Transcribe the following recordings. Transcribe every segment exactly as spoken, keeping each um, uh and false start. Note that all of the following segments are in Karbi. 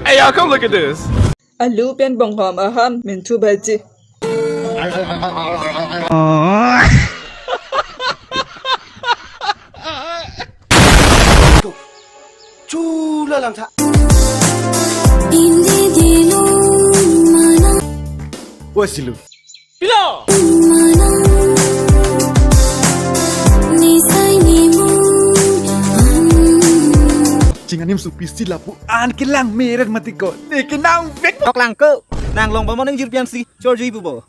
Hey, y'all, come look at this. Alu pen bonghom aham minthu bhaji. Chula langtha. Indi dilo mana. Wasilu. Pilo. Mana. Nisai nimu. Chinganim supi si lapu an kelang meret mati ko. Ne kenang vek. Tok lang ko. Nang long ba moning jirpian si. Chorji bubo.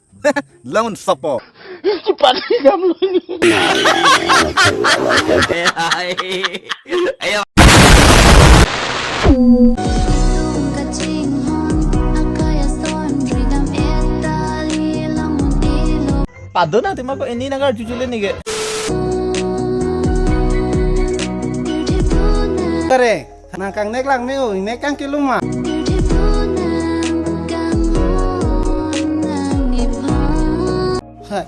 Laun sopo. Cepat kamu. Ayo. Pado na tima ko ini nagar jujule nige. Kare. Nang kangnek lang me o, nek kang kiluma. Hai,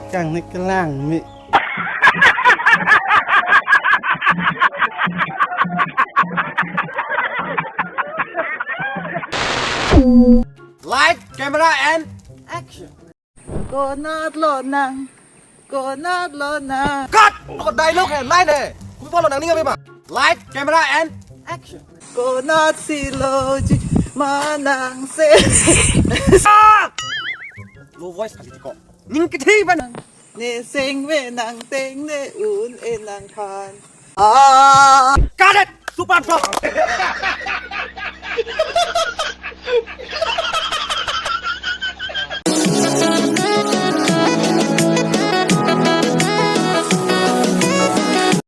kangnek lang me. Light, camera, and action. Konat lonang, konat lonang. Cut! Ako dialogue he, line he. Kopi pulo nangning ave ma? Light, camera, and action. Konat si loji manang se. Ah! Low voice kali ko. Ning kethi ban. Ne seng me nang teng ne un e nang phan. Ah! Cut it! Super flop!